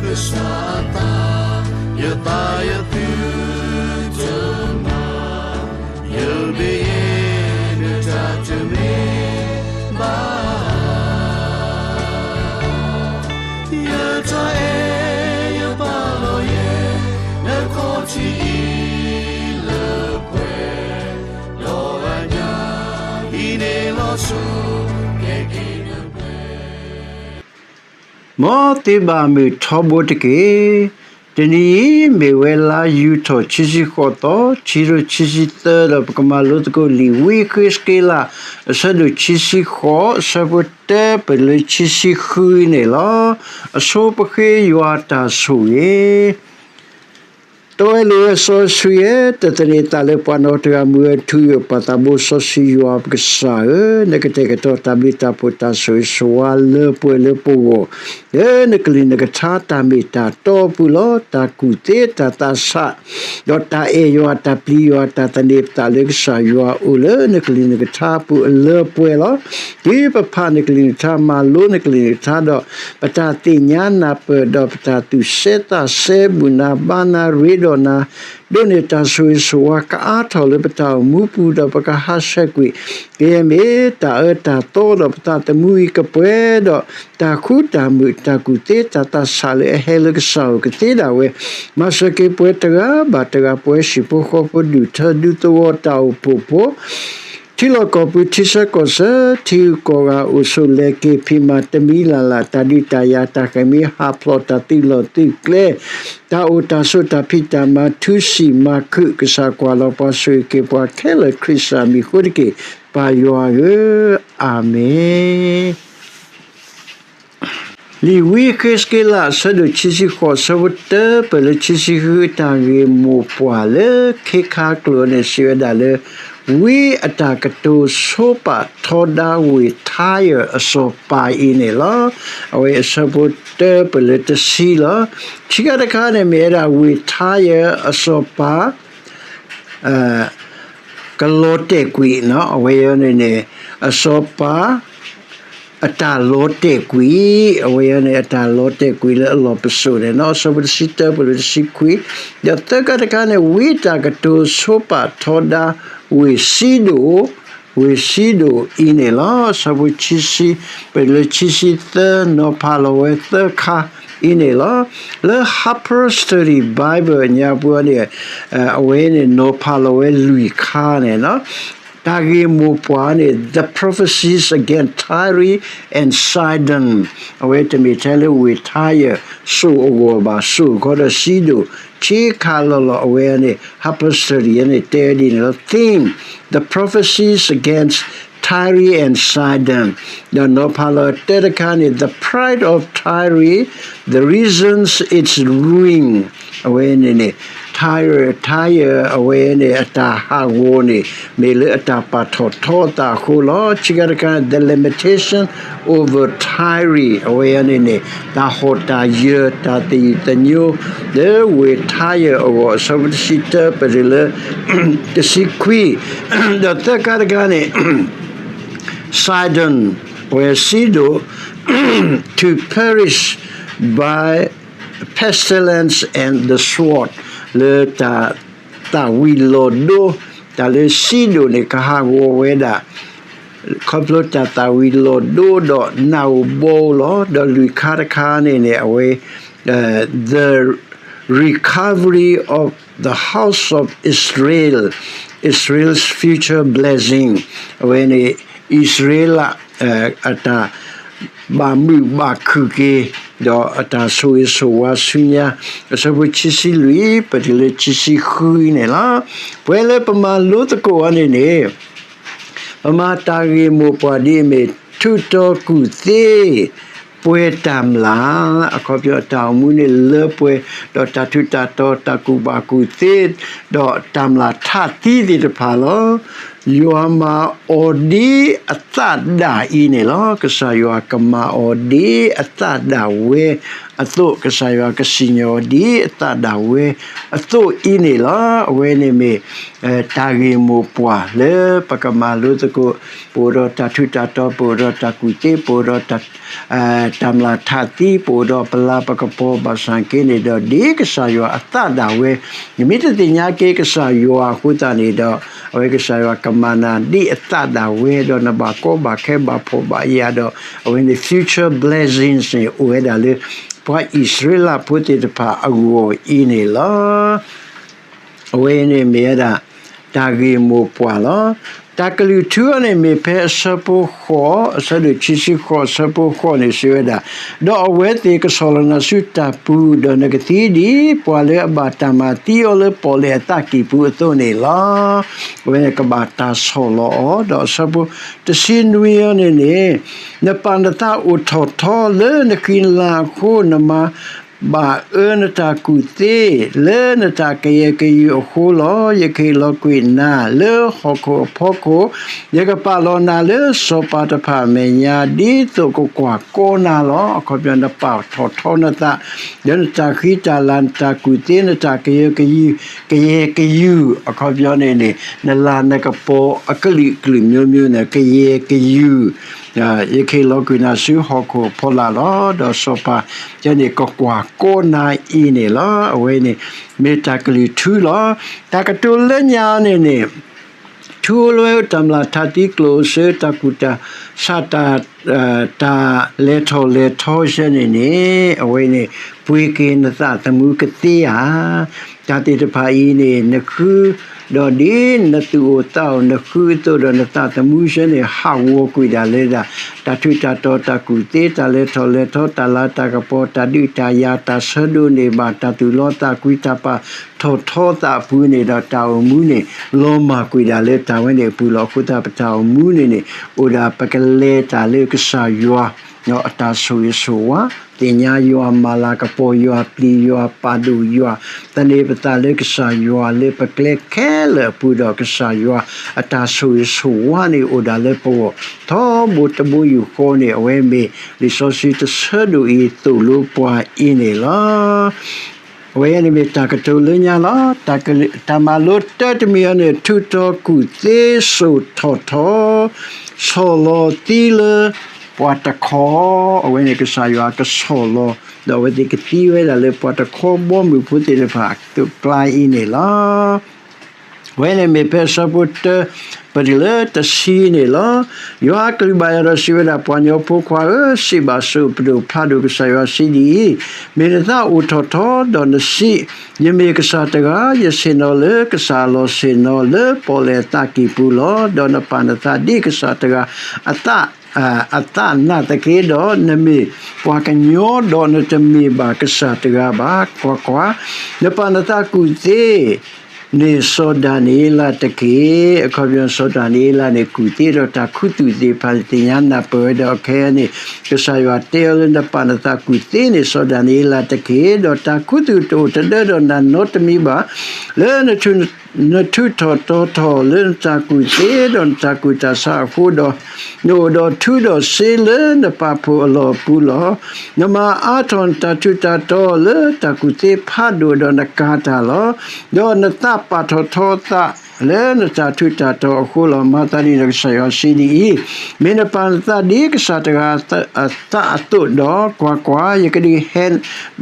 ကစၢ်အသး, ယသးယသုတမၤ, ယမ့ၢ်ယဲ နတၢ်တမ့ၢ်ဘၣ်. ယတၢ်အဲၣ်ယပာ်လီၤယဲ နခီၣ်ထံးအံၤလၢပှဲၤ, ဒီးအညၣ်အံၤန့ၣ်လီၤဆီ ကဲက့ၤလၢပှဲၤ မ်သုဘၣ်မုာ်ထီဘိတက့ၢ်. တနံၤအံၤ မ့ၢ်ဝဲလါယူၤထီၣ် ခံဆံဃိးသီ, ခံကထိခံဆံသၢ ဒီးပကမၤလိသကိးလံာ်ဝံဃ့းစက့လး အဆၢဒိၣ်ခံဆံဃိး အဆၢဖိတၢ ပလၢခံဆံဃုန့ၣ်လီၤ. အဆိပဃ့ယွၤတၢ်ဆိၣ်ဂ့ၤ တဝဲလိာ်ဝဲစီဆှံယဲ, တသန့ၤသးလၢပှၤနီတဂၤ မုၢ်ဂၢၢ်ထူယိာ် ပၢ်သးဘိစီဆှံယွၤပကစၢ်ဧၢ, နကတဲာ်ကတီၤတၢ်ဘျုးတၢ်ဖှိၣ်တၢ်ဆိၣ်ဂ့ၤဆိၣ်ဝါလၢပှဲၤလၢပဂီၢ်, လၢနကလုၢ်နကထါ တၢ်မ့ၢ်တၢ်တီအပူၤလီၤ. တၢ်ကူၣ်သ့တၢ်သးဆး ဒီးတၢ်အဲၣ်ယွၤ တၢ်ပျံၤယွၤ တၢ်သန့ၤပသးလၢကစၢ်ယွၤအအိၣ် လၢနကလုၢ်နကထါပူၤအလၢပှဲၤလီၤ. တုၤပဖးနကလုၢ်နကထါ မၤလိနကလုၢ်နကထါဒီး ပတၢ်သ့ၣ်ညါနၢ်ပၢၢ် ဒီးပတၢ်သူၣ်စဲသးစဲ ဘူၣ်နၤဘါနၤ ရ့ဒီးနၤ, ဒိးန့ၢ်တၢ်ဆိၣ်ဂ့ၤဆိၣ်ဝါ ကအါထီၣ်လၢပတၢ်အိၣ်မူပူၤ ဒီးပကဟးဆှဲးကွံာ် ကယဲၢ်မ့ၢ်တၢ်အၢတၢ်သီ ဒီးပသးသမူအံၤကပှဲၤဒီး တၢ်ဃူတၢ်မုာ် တၢ်ကူၣ်သ့တၢ်သးဆးလၢအဟဲလၢကစၢ်အအိၣ်ကသ့ဒၣ်ဝဲ, မၤစၢၤက့ၤပှၤတဂၤဘၣ်တဂၤ ပှၤဟံၣ်ဖိဃီဖိ ဒူၣ်ထၢဒူသဝီ တၢ်အိၣ်ဖှိၣ်ဖိ ထံလီၢ်ကီၢ်ပူၤ ထံဆၢကီၢ်ဆၢ ထံဂုၤကီၢ်ဂၤ အိၣ်ဆိးလဲၤက့ၤ ဖံးမၤတမံၤလၢ်လၢ် တၢ်ဒုးတၢ်ယၤ တၢ်ဃဲၤမံဟးဖျိး တၢ်သုးလီၢ်သုးကျဲ တၢ်အိၣ်တၢ်ဆိး တၢ်ဖံးတၢ်မၤ ထုးဆံၣ်မၤခုး ကစၢ်ကွၢ်လီၤပှၤဆိၣ်ဂ့ၤက့ၤပှၤခဲလၢာ် ခရံာ်ကစၢ်မံၤအဃိတက့ၢ် ပၢ်ယွၤဧၢ, အၤမ့ၣ်. လံာ်ဝံဃ့းစက့လး အဆၢဒိၣ်ခံဆံဃိး အဆၢဖိတၢ ပလၢခံဆံဃု တၢ်ဂ့ၢ်မိၢ်ပှၢ်လၢခ့ခါကျိာ်န့ၣ် စံးဝဲဒၣ်လၢ ဝံအတၢ်ကတိၤဆိပာ်ထီဒါဝ့ၢ်ထါယၢၢ်အစီၤပၤအံၤန့ၣ်လီၤ. အဝဲအဆၢဖိတၢ ပလၢတဆံလီၤ. ခံခါတခါန့ၣ် မ့ၢ်ဝဲဒၣ်ဝ့ၢ်ထါယၢၢ်အစီၤပၤ ကလီၤတဲာ်ကွံာ်, အဝဲအံၤန့ၣ်န့ၣ် အစီၤပၤ အတၢ်လီၤတဲာ်ကွံာ်, အဝဲအံၤန့ၣ် အတၢ်လီၤတဲာ်ကွံာ်လၢအလီၢ်ပစိာ်န့ၣ် အဆၢဖိတဆံတၢ ပလၢတဆံခွံ, ဒီးသၢခါတခါန့ၣ် ဝံတၢ်ကတိၤဆိပာ်ထီဒါ ဝ့ၢ်စံဒိၣ်, ဝ့ၢ်စံဒိၣ်အံၤန့ၣ်လီၤ. အဆၢဖိခံဆံ ပလၢခံဆံသၢ နီၤဖးလီၤဝဲသၢခါအံၤန့ၣ်လီၤ. လၢ Harper's Study Bible ညါပူၤန့ၣ် အဝဲန့ၣ် နီၤဖးလီၤဝဲလွံၢ်ခါန့ၣ်လီၤ. တၢ်ဂ့ၢ်မိၢ်ပှၢ်န့ၣ် The Prophecies Against Tyre and Sidon အဝဲတမ့ၢ်ထဲလၢဝ့ၢ်ထါယၢၢ်စိၣ်အဂီၢ်ဘၣ်, စိၣ်ခီဒီးစံဒိၣ် ဆ့ကၤလီၤလီၤ အဝဲန့ၣ် Harper's Study န့ၣ် တဲဒ်န့ၣ်လီၤ. Theme, The Prophecies Against Tyre and Sidon, ဒီးနီၤဖးလီၤတၢတခါန့ၣ် The Pride of Tyre, The Reasons It's Ruin အဝဲန့ၣ်န့ၣ် Tyre, Tyre အဝဲန့ၣ် အတၢ်ဟးဂီၤန့ၣ် မ့ၢ်လၢအတၢ်ပာ်ထီၣ်ထီအသးအဃိလီၤ. ခံခါတခါန့ၣ် The Lamentation over Tyre အဝဲန့ၣ်န့ၣ် တၢ်ဟီၣ်တၢ်ယၢၤ တၢ်သယုၢ်သညိ လၢဝ့ၢ်ထါယၢၢ်အဂီၢ် အဆၢဖိတဆံတၢ ပတုၤလၢ တဆံခွံ, ဒီးသၢခါတခါန့ၣ် Sidon အဝဲစံဒိၣ် to perish by pestilence and the sword လၢတၢ် သၣ်ဝံၤလီၤဒိ တၢ်လၢစံဒိၣ်န့ၣ် ကဟးဂီၤဝဲဒၣ် ခီဖျိတၢ်သၣ်ဝံၤလီၤဒိဒီးနးဧိၤဘီဧိၤလီၤ. ဒီးလွံၢ်ခါတခါန့ၣ်န့ၣ် အဝဲ the recovery of the house of Israel, Israel's future blessing အဝဲန့ၣ် အံၣ်စရ့လး အတၢ်ဘၣ်မုာ်ဘၣ်ခုၣ်က့ၤ ဒီးအတၢ်ဆိၣ်ဂ့ၤဆိၣ်ဝါဆူညါ အဆၢဖိခံဆံလွံၢ် ပတုၤလၢခံဆံဃုန့ၣ်လီၤ. ပဝဲလၢပမၤလိသကိးအီၤန့ၣ်န့ၣ် ပမၤတၢ်ဂ့ၢ်မိၢ်ပှၢ်ဒ်အမ့ၢ် ထူးတီၤကူၣ်သ့ ပှဲၤတၢ်မျၢ် အခီပညီတၢ်အိၣ်မူန့ၣ်လၢပှဲၤ ဒီးတၢ်ထူးတၢ်တီၤ တၢ်ကူၣ်ဘၣ်ကူၣ်သ့ ဒီးတၢ်မျၢ်ထးသံသ့ၣ်တဖၣ်လီၤ. ယွၤမၤအီၤဒ်အသးဒၣ်အံၤန့ၣ်လီၤ. ကစၢ်ယွၤကမၤအီၤဒ်အသးဒၣ်ဝဲ အသိး ကစၢ်ယွၤကစံၣ်ညီၣ်အီၤဒ်အသးဒၣ်ဝဲအသိးအံၤန့ၣ်လီၤ. အဝဲန့ၣ်မ့ၢ် တၢ်ဂ့ၢ်မိၢ်ပှၢ်လၢပကမၤလိသကိး, ပအိၣ်ဒီးတၢ်ထူးတၢ်တီၤ, ပအိၣ်ဒီးတၢ်ကူၣ်သ့, ပအိၣ်ဒီး တၢ်မျၢ်ထးသံ, ပအိၣ်ဒီးပလၤပကပီၤ, ဘၣ်ဆၣ်က့န့ၣ်ဒီး ဒ်ကစၢ်ယွၤအသးဒၣ်ဝဲ, နမ့ၢ်တသ့ၣ်ညါက့ၤကစၢ်ယွၤအဃိသတးန့ၣ်ဒီး အဝဲကစၢ်ယွၤကမၤနၤဒ်အသးဒၣ်ဝဲဒီး နဘၣ်ကီဘၣ်ခဲဘၣ်ဖှီၣ်ဘၣ်ယာ်ဒီး အဝဲန့ၣ် future blessings န့ၣ် အိၣ်ဝဲဒၣ်လၢ ပှၤအံၣ်စရ့လးဖိသ့ၣ်တဖၣ်အဂီၢ်အံၤန့ၣ်လီၤ. အဝဲန့ၣ်မ့ၢ်ဝဲဒၣ် တၢ်ဂ့ၢ်မိၢ်ပှၢ်လီၤ. တၢ်ကလုၢ်ထူအံၤန့ၣ် မ့ၢ်ဖဲအဆၢဖိဃိး, အဆၢဒိၣ်ခံဆံဃိး အဆၢဖိဃိးန့ၣ် စံးဝဲဒၣ်, ဒီးအဝဲသ့ၣ်ကဆီၣ်လီၤနၤဆူတၢ်ပူၤ, ဒီးနကသံဒ်ပှၤလၢအဘၣ်တၢ်မၤသံအီၤလၢပီၣ်လဲၣ်အသးကံၢ်ပူၤအသိးန့ၣ်လီၤ. အဝဲန့ၣ်ကဘၣ်တၢ်ဆီၣ်လီၤအီၤ, ဒီးအဆၢဖိတဆံနွံအံၤန့ၣ်န့ၣ် နပာ်နသးအိၣ်ထီၣ်ထီလၢနဃံလၤအဃိ, နမၤ ဘၣ်အၢနတၢ်ကူၣ်သ့ လၢနတၢ်ကယဲၢ်ကယုၢ်အဃိလီၤ. ယကဟ့ၣ်လီၤကွံာ်နၤလၢဟီၣ်ခိၣ်အဖီခိၣ်, ယကပာ်လီၤနၤလၢစီၤပၤတဖၣ်အမဲာ်ညါ ဒ်သိးကကွၢ်ကီနၤလီၤ. အခီပညီ နပာ်ထီၣ်ထီနသး လၢနတၢ်ဃံတၢ်လၤ နတၢ်ကူၣ်သ့ နတၢ်ကယဲၢ်ကယုၢ်, ကယဲၢ်ကယုၢ် အခီပညီန့ၣ်န့ၣ် နလၤနကပီၤအကလုာ်ကလုာ်မျိုးမျိုးန့ၣ် ကယဲၢ်ကယုၢ် ယကဟ့ၣ်လီၤကွံာ်နၤဆူဟီၣ်ခိၣ်အဖီလာ်လီၤ. ဒီးစီၤပၤကဲန့ၣ် ကကွၢ်ကီနၤအံၤန့ၣ်လီၤ. အဝဲန့ၣ် မ့ၢ်တၢ်ကလုၢ်ထူလီၤ. တၢ်ကတိၤလၢညါန့ၣ်န့ၣ် ထူလၢတၢ်မျၢ်ထးသံ ကျိၣ်စ့ တၢ်ကူၣ်တၢ်ဆး တၢ် တၢ်လဲၤထီၣ်လဲၤထီဆဲန့ၣ်န့ၣ် အဝဲန့ၣ် ပှ့ၤက့ၤနသးသမူကသ့ဧါ. တၢ်သ့ၣ်တဖၣ်အံၤန့ၣ် နဃု ဒီးဒ်နသူၣ်အိၣ်သးအိၣ် နဃုအသိးဒီး နသးသမူဆဲန့ၣ် ဟးဂီၤကွံာ်ဒၣ်လၢဒၣ် တၢ်ထူးတၢ်တီၤ တၢ်ကူၣ်သ့ တၢ်လဲၤထီၣ်လဲၤထီ တၢ်လၤတၢ်ကပီၤ တၢ်ဒုးတၢ်ယၤ တၢ်ဆၢဒိးန့ၢ်ဘၣ် တၢ်သူၣ်လီသးကွံ တၢ်ပာ်ထီၣ်ထီသးအပူၤန့ၣ်ဒီး တၢ်အိၣ်မူန့ၣ် လီၤမၢ်ကွံာ်ဒၣ်လၢတၢ်ဝဲန့ၣ်အပူၤလီၤ. အဃိသတး ပတၢ်အိၣ်မူန့ၣ်န့ၣ် အိၣ်ဒၣ်ပကလဲၤတၢ်လၢကစၢ်ယွၤ အတၢ်ဆိၣ်ဂ့ၤဆိၣ်ဝါ, သ့ၣ်ညါယွၤ, မၤလၤကပီၤယွၤ, ပျံၤယွၤ, ပာ်ဒိၣ်ယွၤ, သန့ၤပသးလၢကစၢ်ယွၤလၢပကျဲခဲလၢာ်အပူၤဒီး ကစၢ်ယွၤအတၢ်ဆိၣ်ဂ့ၤဆိၣ်ဝါန့ၣ် အိၣ်ဒၣ်လၢပဂီၢ် ထီဘိတဘိယူၢ်ဃီန့ၣ် အဝဲမ့ၢ်လံာ်စီဆှံတဆၢဒိၣ်အံၤ သိၣ်လိပှၤအံၤန့ၣ်လီၤ. အဝဲန့ၣ်မ့ၢ်တၢ်ကတိၤလၢညါလီၤ. တၢ်မၤလိတၢတမံၤအံၤန့ၣ် ထုးထီၣ်ကူၣ်သ့စိာ်ထီၣ်ထီ, ဆီၣ်လီၤသံလၢပှၤတခီ, အဝဲန့ၣ်ကစၢ်ယွၤကဆီၣ်လီၤ ဒီးအဝဲသ့ၣ်ကသံဝဲဒၣ်လၢပှၤတခီဘီမုၢ်ဖိသ့ၣ်တဖၣ်အကျါအံၤန့ၣ်လီၤ. အဝဲန့ၣ်မ့ၢ်ဖဲအဆၢဖိတၢ ပတုၤလၢတဆံန့ၣ်လီၤ. ယွၤအကလုၢ်ဘၣ်ယၤဒီးစံးဝဲဒၣ်, ပှၤကညီဖိခွါဧၢ, စံးဘၣ်စိၤပဒိၣ်ဖးဒိၣ် ကစၢ်ယွၤစံးဒ်အံၤ, မ့ၢ်နသးအိၣ်ထီၣ်ထီ ဒီးနစံး, ယမ့ၢ်ကစၢ်တဂၤ, ယဆ့ၣ်နီၤလၢကစၢ်အလီၢ်ဆ့ၣ်နီၤ လၢပီၣ်လဲၣ်အသးကံၢ်ပူၤလီၤ. ဒီးနပာ်နသးဒ်ကစၢ်တဂၤအသး အသးနာ်သက့ဒီး, နမ့ၢ်ပှၤကညီဒီးနတမ့ၢ်ဘၣ်ကစၢ်တဂၤဘၣ်. ကွၢ်ကွၢ်, နပာ်နသးကူၣ်သ့ န့ၢ်စီၤဒၤနံးယ့လးတက့ၢ်. အခီပညီ စီၤဒၤနံးယ့လးန့ၣ် ကူၣ်သ့ဒီးတၢ်ခူသူၣ်သ့ၣ်တဖၣ်န့ၣ် သ့ၣ်ညါနၢ်ပၢၢ်ဝဲဒီး ခဲအံၤန့ၣ် ကစၢ်ယွၤတဲအီၤလၢ နပာ်နသးကူၣ်သ့န့ၢ်စီၤဒၤနံးယ့လးတက့ၢ်. ဒီးတၢ်ခူသူၣ်တအိၣ်တဒၢဒီးနၤနီတမံၤဘၣ်. လၢ နထူးထီၣ်တီၤထီၣ်လၢနတၢ်ကူၣ်သ့ဒီးနတၢ်ကူၣ်တၢ်ဆးအဃိဒီး, နအိၣ်ဒီးထူဒီးစ့လၢနပာ်ဖှိၣ်အလီၢ်အပူၤလီၤ. နမၤအါထီၣ်နတၢ်ထူးတၢ်တီၤလၢတၢ်ကူၣ်သ့ဖးဒိၣ်ဒီးနကၤတၢ်လီၤ. ဒီးနသးပာ်ထီၣ်ထီသးလၢနတၢ်ထူးတၢ်တီၤအဃိလီၤ. မၤသးဒ်န့ၣ်ဒီး ကစၢ်ယွၤစံးဒ်အံၤ, မ့ၢ်နပာ်နသးဒ်ကစၢ်တဂၤအသးအသိးဒီး, ကွၢ်ကွၢ်, ယကဒုးဟဲ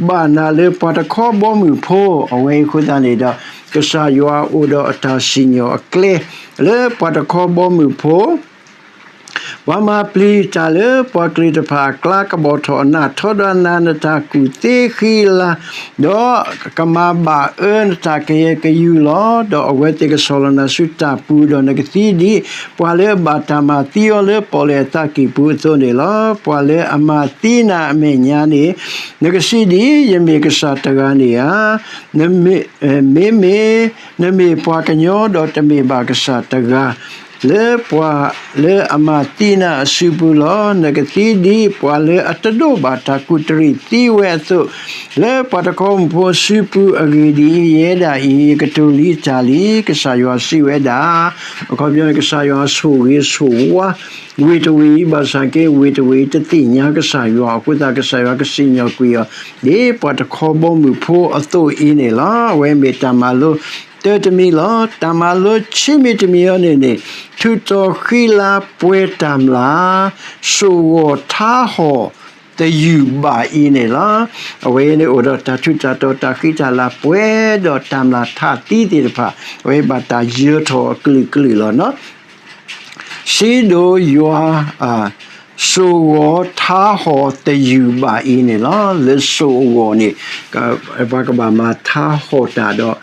ဘၣ်နၤလၢပှၤတခီဘီမုၢ်ဖိ. အဝဲအံၤအဃိသတးန့ၣ်ဒီး ကစၢ်ယွၤအိၣ်ဒီးအတၢ်စံၣ်ညီၣ်အကျဲ လၢပှၤတခီဘီမုၢ်ဖိ ပှၤမၤပျံၤတၢ်လၢပှၤကလုာ်တဖၣ်အကျါ ကဘီၣ်ထီၣ်အနးထီဒါနၤ နတၢ်ကူၣ်သ့ဃံလၤ, ဒီးကမၤဘၣ်အၢနတၢ်ကယဲၢ်ကယုၢ်လီၤ. ဒီးအဝဲသ့ၣ်ကဆီၣ်လီၤနၤဆူတၢ်ပူၤ, ဒီးနကသံဒ်ပှၤလၢအဘၣ်တၢ်မၤသံအီၤလၢပီၣ်လဲၣ်အသးကံၢ်ပူၤအသိးန့ၣ်လီၤ. ပှၤလၢအမၤသံနၤအမဲာ်ညါန့ၣ် နကစံးဒ်အံၤ, ယမ့ၢ်ကစၢ်တဂၤန့ၣ်ဧါ. မ့မ့ၢ် နမ့ၢ်ပှၤကညီဒီးတမ့ၢ်ဘၣ်ကစၢ်တဂၤ လၢပှၤလၢအမၤသံနၤအစုပူၤလီၤ. နကသံဒ်ပှၤလၢအတဒိးဘၣ်တၢ်ကူၣ်တရံးသံဝဲအသိး, လၢပှၤတခီမုၢ်ဖိစုပူၤအဂ့ၢ်ဒ်အံၤ, ယဲဒၣ်အံၤ ယကတိၤလံတၢ်လံ, ကစၢ်ယွၤစံးဝဲဒၣ်. အခီပညီန့ၣ် ကစၢ်ယွၤဆိၣ်ဂ့ၤဆိၣ်ဝါ ဝ့ၢ်တဝ့ၢ်အံၤ, ဘၣ်ဆၣ်က့ ဝ့ၢ်တဝ့ၢ်အံၤတသ့ၣ်ညါကစၢ်ယွၤအဃိသတး ကစၢ်ယွၤကစံၣ်ညီၣ်ကွံာ်အီၤ ဒ်ပှၤတခီဘီမုၢ်ဖိအသိးအံၤန့ၣ်လီၤ. အဝဲမ့ၢ်တၢ်မၤလိတၢတမံၤလီၤ. တၢ်မၤလိဆံးမံၤတမံၤအံၤန့ၣ်န့ၣ် ထုးထီၣ်ဃံလၤပှဲၤတၢ်မျၢ် ဆိၣ်ဂီၤထါဟီၣ်သယုၢ်ဘၣ်အံၤန့ၣ်လီၤ. အဝဲန့ၣ်အိၣ်ဒီးတၢ်ထူးတၢ်တီၤ တၢ်ဃံတၢ်လၤပှဲၤဒီးတၢ်မျၢ်ထးသံသ့ၣ်တဖၣ် အဝဲဘၣ်တၢ်ယၢၤထီၣ်အကလုာ်ကလုာ်လီၤ. စံဒိၣ်ယွၤ ဆိၣ်ဂီၤထါဟီၣ်သယုၢ်ဘၣ်အံၤန့ၣ်လီၤ. လၢဆိၣ်အဂီၢ်န့ၣ် ပှၤကဘၣ်မၤထါဟီၣ်တၢ်ဒီး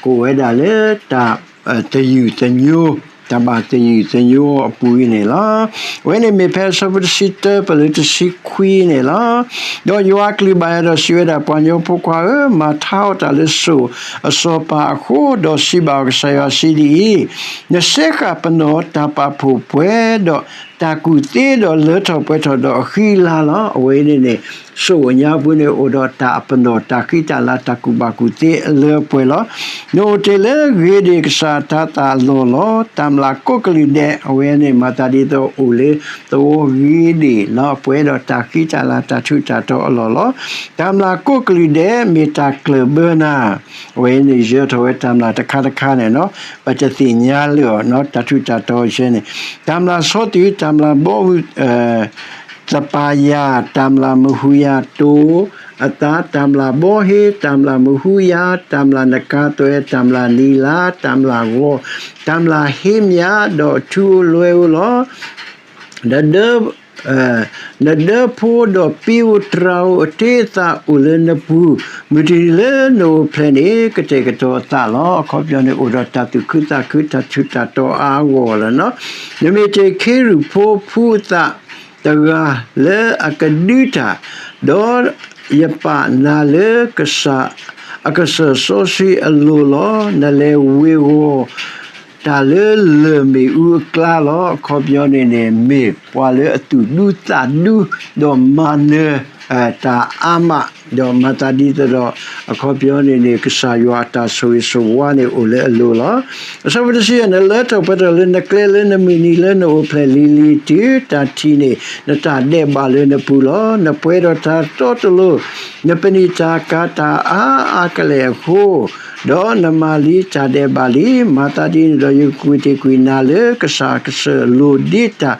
ကိးဝဲဒၣ်လၢတၢ်သယုၢ်သညိ, တၢ်ဘၣ်သယုၢ်သညိအပူၤအံၤန့ၣ်လီၤ. အဝဲန့ၣ်မ့ၢ်ဖဲအဆၢဖိတဆံတၢပလၢတဆံခွံန့ၣ်လီၤ. ဒီးယွၤအကလုၢ်ဘၣ်ယၤဒီးစံးဝဲဒၣ်, ပှၤကညီဖိခွါဧၢ, မၤထါဟီၣ်တၢ်လၢဆိၣ်အစီၤပၤအဃိ, ဒီးစံးဘၣ်အီၤ, ကစၢ်ယွၤစံးဒ်အံၤ, နစဲဃာ်ပနီၣ်တၢ်ပာ်ဖှိၣ်ပှဲၤဒီး တၢ်ကူၣ်သ့ဒီးလၢထီၣ်ပှဲၤထီၣ်ဒီးအဃံအလၤလီၤ. အဝဲန့ၣ်န့ၣ် ဆိၣ်အညါပူၤန့ၣ် အိၣ်ဒီးတၢ်အပနီၣ်တၢ်ဃံတၢ်လၤတၢ်ကူၣ်ဘၣ်ကူၣ်သ့အလၢအပှဲၤလီၤ. နအိၣ်တ့ၢ်လၢဂ့ၤဒ့ၣ်ကစၢ်အတၤသၣ်အလီၢ်လီၤ. တၢ်မျၢ်ကိးကလုာ်ဒဲး အဝဲန့ၣ်မၤသးဒ်သိးအိၣ်လၢသဝီဂ့ၤဒ့ၣ်လီၤ. ပှဲၤဒီးတၢ်ဃံတၢ်လၤတၢ်ထူးတၢ်တီၤအလီၢ်လီၤ. တၢ်မျၢ်ကိးကလုာ်ဒဲးမ့ၢ်တၢ်ကျၢၢ်ဘၢနၤ အဝဲန့ၣ်ယၢၤထီၣ်ဝဲတၢ်မျၢ်တခါတခါန့ၣ်နီၤ, ပတသ့ၣ်ညါလၢအီၤနီၤ, တၢ်ထူးတၢ်တီၤဆဲန့ၣ်, တၢ်မျၢ်ဆီတုၤ, တၢ်မျၢ်ဘီမုၢ်, သပၤယၤ, တၢ်မျၢ်မဟူယၤတိၤအသး, တၢ်မျၢ်ဘီဟ့, တၢ်မျၢ်မဟူယၤ, တၢ်မျၢ်နကၤသွဲ, တၢ်မျၢ်နံၤလါ, တၢ်မျၢ်ဂီၤ, တၢ်မျၢ်ဟ့မၠး, ဒီးထူဧိၤလွဲဧိၤလီၤ. နဒၢ, နဒၢဖိဒီးပံဧိၤတြၤဧိၤအတ့အသးအိၣ်လၢနပူၤ, မုၢ်တနံၤလၢနအိၣ်ဖျဲၣ်န့ၣ် ကတဲာ်ကတီၤအသးလီၤ. အခီပညီန့ၣ် အိၣ်ဒီးတၢ်သူၣ်ခုသးခု တၢ်ထူးတၢ်တီၤအါအါဂီၢ်ဂီၢ်လီၤနီၤ. နမ့ၢ်တ့ၢ်ခ့ရူၢ်ဖိဖုအသးတဂၤလၢအကဒုတၢ်, ဒီးယပာ်နၤလၢကစၢ်အကစၢၢ်စီဆှံအလိၤလီၤ. နလဲၤဝ့ၤဝီၤ တၢ်လၢလၢၢ်မ့ၣ်အူအကျါလီၤ. အခီပညီန့ၣ်န့ၣ် မ့ၢ်ပှၤလၢအသူၣ်ဒူသးဒူ ဒီးမၤနၢၤတၢ်အါမး, ဒီးမၤသးဒ်သိးဒီး အခီပညီန့ၣ်န့ၣ် ကစၢ်ယွၤအတၢ်ဆိၣ်ဂ့ၤဆိၣ်ဝါန့ၣ်အိၣ်လၢအလိၤလီၤ. အဆၢဖိတဆံယဲၢ်, နလၢထီၣ်ပှဲၤထီၣ်လၢနကျဲလၢနမုၢ်နံၤလၢနအိၣ်ဖျဲၣ်လံၤလံၤတုၤတၢ်ထံးန့ၣ် နတၢ်ဒဲးဘးလၢနပူၤလီၤ. နပှဲၤဒီးတၢ်တီတလိၤ, နပနံာ်တၢ်ကၤတၢ်အါအါကလဲာ်အဃိ ဒီးနမၤလံတၢ်ဒဲးဘးလံ. မၤသးဒ်န့ၣ်ဒီးယကကွံာ်တ့ၢ်ကွံာ်နၤလၢကစၢ်အကစၢၢ်အလိၤဒ်တၢ်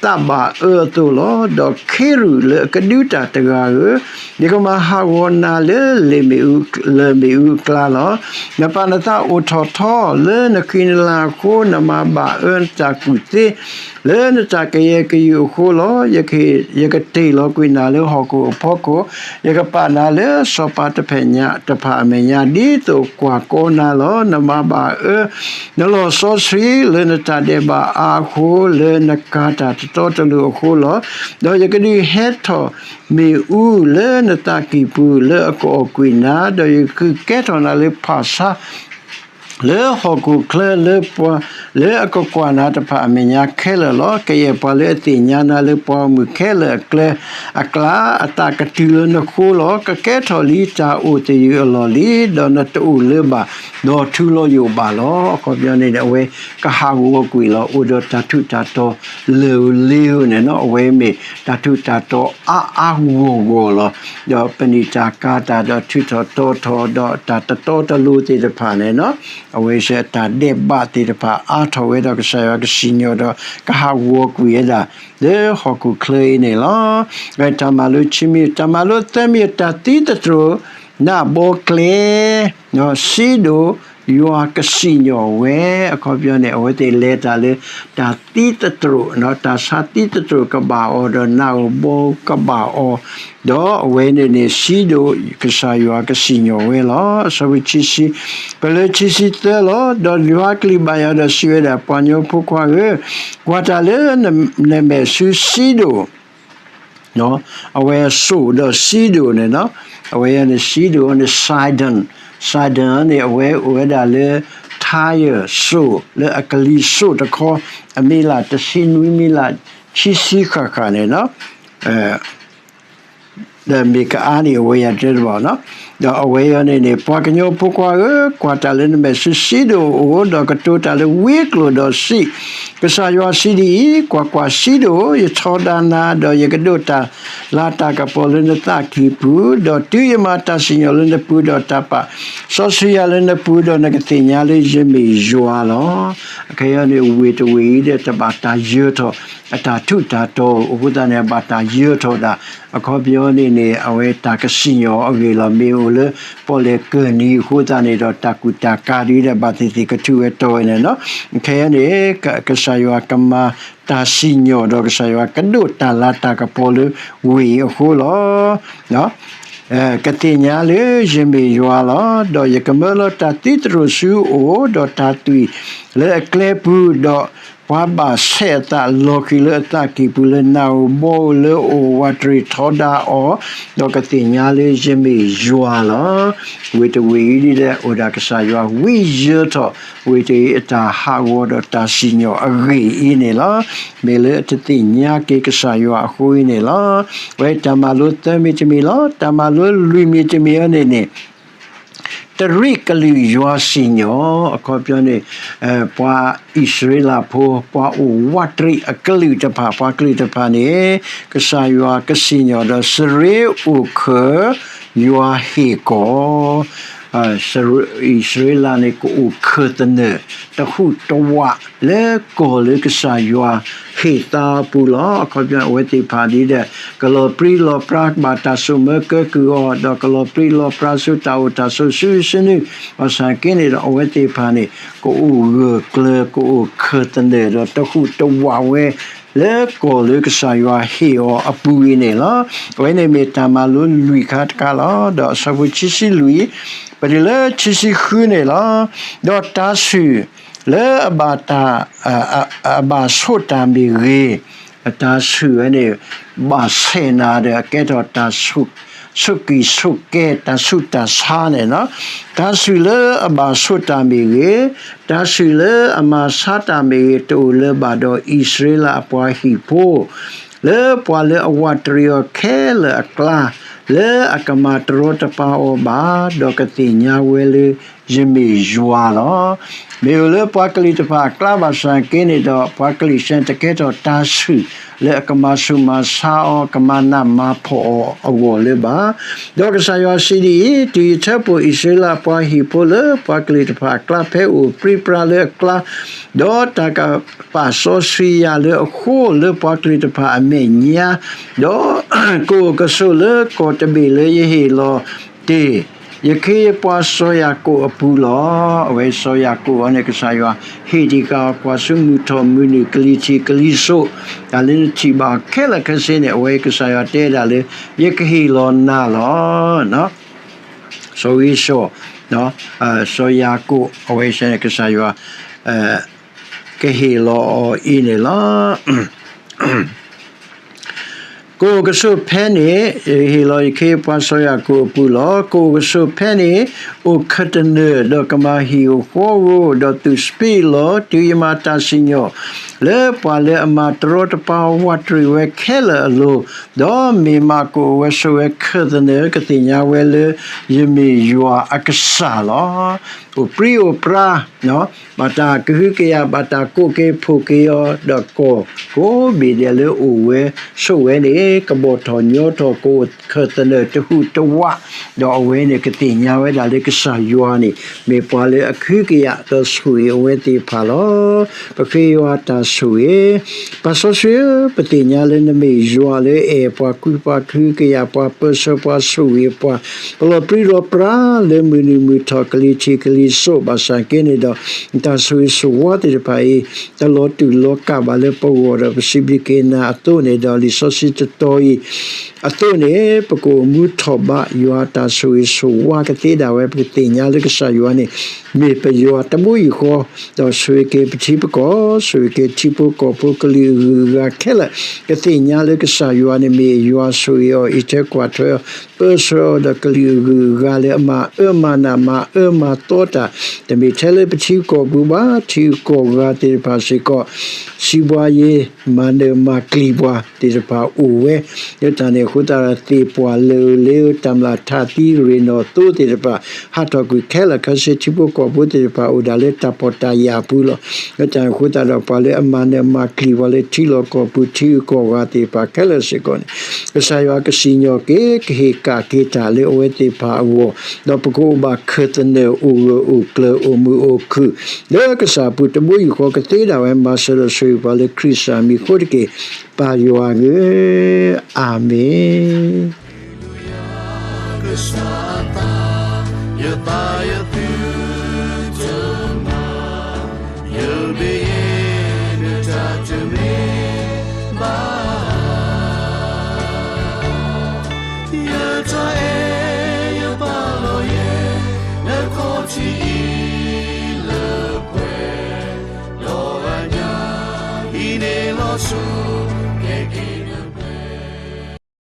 သးဘၣ်အၢအသိးလီၤ. ဒီးခ့ရူၢ်လၢအကဒုတၢ်တဂၤဧၢ, ယကမၤဟးဂီၤနၤလၢလၢၢ်မ့ၣ်အူ, လၢၢ်မ့ၣ်အူအကျါလီၤ. နပာ်နသးအိၣ်ထီၣ်ထီလၢနဃံနလၤအဃိ, နမၤဘၣ်အၢနတၢ်ကူၣ်သ့ လၢနတၢ်ကယဲၢ်ကယုၢ်အဃိလီၤ. ယကတ့ၢ်လီၤကွံာ်နၤလၢဟီၣ်ခိၣ်အဖီခိၣ်, ယကပာ်နၤလၢစီၤပၤတဖၣ်ညါတဖၣ်အမဲာ်ညါ ဒ်သိးကွၢ်ကီနၤလီၤ. နမၤဘၣ်အၢ နလီၢ်စီဆှံလၢနတၢ်ဒဲးဘးအါအဃိ, လၢနကၤတၢ်တတီတလိၤအဃိလီၤ. ဒီးယကဒုးဟဲထီၣ်မ့ၣ်အူလၢနသးကံၢ်ပူၤ လၢအကအီၣ်ကွံာ်နၤ, ဒီးယကကဲထီၣ်နၤလၢဖၣ်ဆါ လၢဟီၣ်ခိၣ်ချၢ လၢပှၤလၢအကကွၢ်နၤတဖၣ်အမဲာ်ညါခဲလၢာ်လီၤ. ကယဲၢ်ပှၤလၢအသ့ၣ်ညါနၤလၢပှၤဂီၢ်မုၢ်ခဲလၢာ်အကျဲ အကျါ အသးကတုၤလၢနဃိလီၤ. ကကဲထီၣ်လံတၢ်အိၣ်သယုၢ်အလီၢ်လံ, ဒီးနတအိၣ်လၢၤဘၣ် ဒီးထူလီၤယိာ်ဘၣ်လီၤ. အခီပညီန့ၣ် အဝဲကဟးဂီၤကွံာ်လီၤ. အိၣ်ဒီးတၢ်ထူးတၢ်တီၤလၢာ်ဧိၤလ့ဧိၤန့ၣ်နီၤ, အဝဲမ့ၢ်တၢ်ထူးတၢ်တီၤအါအါဂီၢ်ဂီၢ်လီၤ. ဒီးပနံာ်တၢ်ကၤတၢ်ဒီးထုးထီၣ်တီထီၣ် ဒီးတၢ်တတီတလိၤသ့ၣ်တဖၣ်န့ၣ်နီၤ, အဝဲစ့ၢ်တၢ်ဒဲးဘးသ့ၣ်တဖၣ်အါထီၣ်ဝဲဒီး ကစၢ်ယွၤကစံၣ်ညီၣ်ဒီး ကဟးဂီၤကွံာ်ဝဲဒၣ် လၢဟီၣ်ခိၣ်ချၢအံၤန့ၣ်လီၤ. တၢ်မၤလိဆံမံၤ, တၢ်မၤလိသၢမံၤ, တၢ်သံသတြိာ် နးဘီကျဲ စံဒိၣ် ယွၤကစံၣ်ညီၣ်ဝဲ. အခီပညီန့ၣ် အဝဲသ့ၣ်လဲၤတၢ်လၢ တၢ်သံသတြိာ်, တၢ်ဆါသံသတြိာ်ကဘၣ်အီၤ ဒီးနးဧိၤဘီကဘၣ်အီၤ, ဒီးအဝဲန့ၣ်န့ၣ် စံဒိၣ် ကစၢ်ယွၤကစံၣ်ညီၣ်ဝဲလီၤ. အဆၢဖိဆံဆံ, ပလၢဆံဆံသၢလီၤ. ဒီးယွၤကလုၢ်ဘၣ်ယၤဒီးစံးဝဲဒၣ်, ပှၤကညီဖိခွါဧၢ, ကွၢ်တၢ်လၢနမဲာ်ဆူစံဒိၣ် အဝဲစိၣ်ဒီးစံဒိၣ်န့ၣ်နီၤ, အဝဲန့ၣ်စံဒိၣ်န့ၣ် Sidon, Sidon န့ၣ် အဝဲအိၣ်ဝဲဒၣ်လၢ ထါယၢၣ်စိၣ်လၢအကလံၤစိးတခီ, အမံးလးတဆံနွံမံးလးဆံဆံဃၣ်ဃၣ်န့ၣ်လီၤ. ဒီးမ့ၢ်ကအါန့ၢ်အဝဲယၤတဲတဘၣ်နီၤ. ဒီးအဝဲအံၤန့ၣ်န့ၣ် ပှၤကညီဖိခွါဧၢ, ကွၢ်တၢ်လၢနမဲာ်ဆူစံဒိၣ်အအိၣ်, ဒီးကတိၤတၢ်လၢဝံကျိာ်ဒီးစံး, ကစၢ်ယွၤစံးဒ်အံၤ, ကွၢ်ကွၢ်, စံဒိၣ်ဧၢ, ယထီဒါနၤ, ဒီးယကဒိးတၢ်လၤတၢ်ကပီၤလၢနသးကံၢ်ပူၤ, ဒီးတုၤယမၤတၢ်စံၣ်ညီၣ်လၢနပူၤ, ဒီးတၢ်ပာ်စီဆှံယၤလၢနပူၤ, ဒီးနကသ့ၣ်ညါလၢယမ့ၢ်ယွၤလီၤ. အခဲအံၤန့ၣ် ဝ့ၢ်တဝ့ၢ်အံၤဒီး တဘၣ်တၢ်ယၢၤထီၣ်အတၢ်ထူးတၢ်တီၤ, အဃိသတးန့ၣ် အဘၣ်တၢ်ယၢၤထီၣ်ဒၣ်. အခီပညီန့ၣ်န့ၣ် အဝဲတၢ်ကစံၣ်ညီၣ်အဂ့ၢ်လီၤ. မ့ၢ်အိၣ်လၢပီၣ်လဲၣ်ကၢၢ်နံၤအဃိသတးန့ၣ်ဒီး တၢ်ကူၣ်တၢ်ကၤဒ်ဒီး ဘၣ်သ့ၣ်သ့ၣ်ကထူးဝဲတီၤဝဲန့ၣ်လီၤ. ခဲအံၤန့ၣ် ကစၢ်ယွၤကမၤတၢ်စံၣ်ညီၣ်, ဒီးကစၢ်ယွၤကဒိးတၢ်လၤတၢ်ကပီၤလၢဝ့ၢ်အံၤအဃိလီၤ. ကသ့ၣ်ညါလၢယမ့ၢ်ယွၤလီၤ. ဒီးယကမၢလီၤတၢ်သံသရိာ်ဆူအအိၣ်, ဒီးတၢ်သွံၣ်လၢအကျဲပူၤ, ဒီးပှၤဘၣ်ဆဲးအသးလီၤဃံၤလၢအသးကံၢ်ပူၤ, လၢနးဧိၤဘီဧိၤ, လၢအအိၣ်ဝးတရံးထီဒါအီၤ, ဒီးကသ့ၣ်ညါလၢယမ့ၢ်ယွၤလီၤ. ဝ့ၢ်တဝ့ၢ်အံၤဒ်ဒီး အိၣ်ဒၣ်ကစၢ်ယွၤဝံယၢၤထီၣ်ဝ့ၢ်တဝ့ၢ်အံၤ အတၢ်ဟးဂီၤဒီးတၢ်စံၣ်ညီၣ်အဂ့ၢ်အံၤန့ၣ်လီၤ. မ့ၢ်လၢအတသ့ၣ်ညါက့ၤကစၢ်ယွၤအဃိအံၤန့ၣ်လီၤ. အဝဲတၢ်မၤလိသၢမံၤတမံၤလီၤ. တၢ်မၤလိလွံၢ်မံၤတမံၤအံၤန့ၣ်န့ၣ် တရံးကလုာ်ယွၤစံၣ်ညီၣ်, အခီပညီန့ၣ် ပှၤအံၣ်စရ့လးဖိ ပှၤအိၣ်ဝးတရံးအကလုာ်တဖၣ်, ပှၤကလုာ်တဖၣ်န့ၣ် ကစၢ်ယွၤကစံၣ်ညီၣ်ဒီး စရ့အိၣ်ခၢးယွၤဟ့ၣ်ကီၢ် အံၣ်စရ့လးန့ၣ် ကအိၣ်ခၢၣ်သနၢၣ် တဟူးတဝး လၢကီၢ်လၢကစၢ်ယွၤဟ့ၣ်သါအပူၤလီၤ. အခီပညီ အဝဲသ့ၣ်တဖၣ်ဒ်ဒီး ကလီၤပြံလီၤပြါ ကဘၣ်တၢ်ဆိၣ်မၢကဲကုၢ်အီၤ, ဒီးကလီၤပြံလီၤပြါဆူတၢ်အိၣ်တၢ်ဆိးဆူစုနု, ဘၣ်ဆၣ်က့န့ၣ်ဒီး အဝဲသ့ၣ်တဖၣ်န့ၣ် ကအိၣ်ဂၢၢ်ကျၢၤ ကအိၣ်ခၢၣ်သနၢၣ်ဒီး တဟူးတဝးဝဲ လၢကီၢ်လၢကစၢ်ယွၤဟ့ၣ်အီၤအပူၤအံၤန့ၣ်လီၤ. အဝဲန့ၣ်မ့ၢ်တၢ်မၤလိလွံၢ်ခါတခါလီၤ. ဒီးအဆၢဖိခံဆံလွံၢ် ပတုၤလၢခံဆံဃုန့ၣ်လီၤ. ဒီးတၤဆူၣ်လၢအဘၣ်တၢ် အဘၣ်ဆိးတၢ်မ့ၢ်ဂ့ၤ, တၤဆူၣ်ဝဲန့ၣ် ဘၣ်ဆဲးနၤဒီး ကဲထီၣ်တၢ်ဆိးက့ၤဆိးကဲ တၢ်ဆူးတၢ်ဆါန့ၣ်လီၤ. တၤဆူၣ်လၢအဘၣ်ဆိးတၢ်မ့ၢ်ဂ့ၤ, တၤဆူၣ်လၢအမၤဆါတၢ်မ့ၢ်ဂ့ၤ တအိၣ်လၢၤဘၣ်ဒီးအံၣ်စရ့လးအပှၤဟံၣ်ဖိ လၢပှၤလၢအဝးတရံးအီၤခဲလၢာ်အကျါ, လၢအကမၤတရီတပါအီၤဘၣ်, ဒီးကသ့ၣ်ညါဝဲလၢယမ့ၢ်ယွၤလီၤ. မ့ၢ်အိၣ်လၢပှၤကလုာ်တဖၣ်အကျါဘၣ်ဆၣ်က့န့ၣ်ဒီး ပှၤကလုာ်စ့ၢ်တကဲထီၣ်တၤဆူၣ် လၢအကမၤဆူးမၤဆါအီၤ ကမၤနးမၤဖှီၣ်အီၤအဂီၢ်လၢၤဘၣ်. ဒီးကစၢ်ယွၤစံးဒ်အံၤ, တုၤယထၢဖှိၣ်အံၣ်စရ့လးအပှၤဟံၣ်ဖိလၢပှၤကလုာ်တဖၣ်အကျါ ဖဲအိၣ်ပြံပြါလၢအကျါ, ဒီးတၢ်ကပာ်စီဆှံယၤလၢအဃိ လၢပှၤကလုာ်တဖၣ်အမဲာ်ညါ, ဒီးကအိၣ်ကဆိးလၢကီၢ်တဘ့ၣ်လၢယဟ့ၣ်လီၤတ့ၢ် ယခ့ယပှၤစီၤယၤကိာ်အပူၤလီၤ. အဝဲစီၤယၤကိာ်အံၤန့ၣ် ကစၢ်ယွၤဟ့ၣ်ဒံးဃာ်အီၤကွၢ်ဆူမုၢ်ထီၣ်မုၢ်နုာ်ကလံၤထံးကလံၤစိး, တၢ်လၢနထံၣ်ဘၣ်အီၤခဲလၢာ်ခဲဆ့န့ၣ် အဝဲကစၢ်ယွၤတဲဒၣ်လၢ ယကဟ့ၣ်လီၤနၤလီၤ. စီၤဧ့ၡီၤ, စီၤယၤကိာ် အဝဲန့ၣ် ကစၢ်ယွၤ ကဟ့ၣ်လီၤအီၤအံၤန့ၣ်လီၤ. ကအိၣ်ကဆိးဖဲန့ၣ်, ယဟ့ၣ်လီၤယခ့ယပှၤစီၤယၤကိာ်အပူၤလီၤ. ကအိၣ်ကဆိးဖဲန့ၣ် အိၣ်ခၢၣ်သနၢၣ် ဒီးကမၤဟံၣ်ဧိၤဃီဧိၤ, ဒီးသူၣ်စပံးလီၤ တုၤယမၤတၢ်စံၣ်ညီၣ် လၢပှၤလၢအမၤတရီတပါဝးတရံးဝဲခဲလၢာ်အလိၤ, ဒီးမ့ၢ်မးကအိၣ်ဝဲဆိးဝဲခၢၣ်သနၢၣ် ကသ့ၣ်ညါဝဲလၢယမ့ၢ်ယွၤအကစၢ်လီၤ. အိၣ်ပြံအိၣ်ပြါ ဘၣ်တၢ်ကဟုကယာ် ဘၣ်တၢ်ကိးက့ၤဖှိၣ်က့ၤအီၤ ဒီးကီၢ်ကိးဘ့ၣ်ဒဲးလၢအိၣ်ဝဲဆိးဝဲန့ၣ် ကဘီၣ်ထီၣ်ညီထီၣ် ကအိၣ်ခၢၣ်သနၢၣ်တဟူးတဝး, ဒီးအဝဲန့ၣ်ကသ့ၣ်ညါဝဲဒၣ်လၢကစၢ်ယွၤန့ၣ် မ့ၢ်ပှၤလၢအကဟုကယာ်ဒီးဆိၣ်ဂ့ၤအဝဲသ့ၣ်တဖၣ်လီၤ. ပဃ့ယွၤတၢ်ဆိၣ်ဂ့ၤ, ပာ်စီဆှံဧၢ, ပသ့ၣ်ညါလၢနမ့ၢ်ယွၤလၢအဲၣ်ပှၤ ကူပှၤ ကဟုကယာ်ပှၤ ပၢဆှၢပှၤ ဆိၣ်ဂ့ၤပှၤ ပလီၤပြံလီၤပြါလၢမုၢ်နုာ်မုၢ်ထီၣ် ကလံၤထံးကလံၤစိး ဘၣ်ဆၣ်က့န့ၣ်ဒီး တၢ်ဆိၣ်ဂ့ၤဆိၣ်ဝါသ့ၣ်တဖၣ်အံၤ တလီၤတူာ်လီၤကာ်ဘၣ်လၢပဂီၢ်ဒီး ပစံးဘျုးက့ၤနၤအသိးန့ၣ်ဒီး လံာ်စီဆှံတတီၤအံၤအသိးန့ၣ် ပကအိၣ်မူထီၣ်ဘးယွၤတၢ်ဆိၣ်ဂ့ၤဆိၣ်ဝါကသ့ဒၣ်ဝဲ ပကသ့ၣ်ညါလၢကစၢ်ယွၤန့ၣ် မ့ၢ်ပယွၤတဘိယူၢ်ဃီ, ဒီးဆိၣ်ဂ့ၤက့ၤပထံပကီၢ်, ဆိၣ်ဂ့ၤက့ၤ ထံဖိကီၢ်ဖိကလုာ်အဂုၤအဂၤခဲလၢာ် ကသ့ၣ်ညါလၢကစၢ်ယွၤန့ၣ်မ့ၢ်ယွၤဆိၣ်ဂ့ၤအီၤ အံးထွဲကွၢ်ထွဲအီၤ ပၢဆှၢအီၤဒီးကလုာ်အဂုၤအဂၤလၢအမၤအၢမၤနး မၤအၢမၤသီတၢ် တမ့ၢ်ထဲလၢပထံကီၢ်ပူၤဘၣ် ထံဂုၤကီၢ်ဂၤသ့ၣ်တဖၣ်စ့ၢ်ကီး စံးဘှါယ့ၤ မၤနၢၤမၤကျံၤပှၤသ့ၣ်တဖၣ်အိၣ်ဝဲ လၢတၢ်န့ၣ်အဃိသတးဒီး သ့ၣ်ပှၢ်လၢာ်လ့ဧၢ တၢ်မျၢ်ထးသံရ့ၣ်နီၣ်သိသ့ၣ်တဖၣ် ဟးထီၣ်ကွံာ်ခဲလၢာ်ခဲဆ့ ထံဖိကီၢ်ဖိသ့ၣ်တဖၣ်အိၣ်ဒၣ်လၢတၢ်ပီးတၢ်ယၢ်ပူၤလီၤ. လၢတၢ်န့ၣ်အဃိသတးဒီး ပှၤလၢအမၤနၢၤမၤကျံၤပှၤလၢထံလီၢ်ကီၢ်ပူၤ ထံဂုၤကီၢ်ဂၤသ့ၣ်တဖၣ်ခဲလၢာ်စ့ၢ်ကီးန့ၣ် ကစၢ်ယွၤကစံၣ်ညီၣ်က့ၤ ကဟ့ၣ်ကၣ်က့ၤတၢ်လၢအဝဲသ့ၣ်တဖၣ်အဂီၢ် ဒီးပကအိၣ်ဘၣ်ခၢၣ်သနၢၣ် အိၣ်ဂၢၢ်အိၣ်ကျၢၤ အိၣ်မုာ်အိၣ်ခုၣ် လၢကစၢ်အပူၤတဘိယူၢ်ဃီ ကသ့ဒၣ်ဝဲ မၤစၢၤဒီးဆိၣ်ဂ့ၤပှၤလၢခရံာ်ကစၢ်မံၤအဃိတက့ၢ်. ပၢ်ယွၤဧၢ, အၤမ့ၣ်. ကစၢ်အသး ယသးယသုတမၤ ယမ့ၢ် နတၢ်တမ့ၢ်ဘၣ် ယတၢ်အဲၣ်ယပာ်လီၤယဲ နခီၣ်ထံးအံၤလၢပှဲၤ ဒီးအညၣ်အံၤန့ၣ်လီၤဆီ ကဲက့ၤ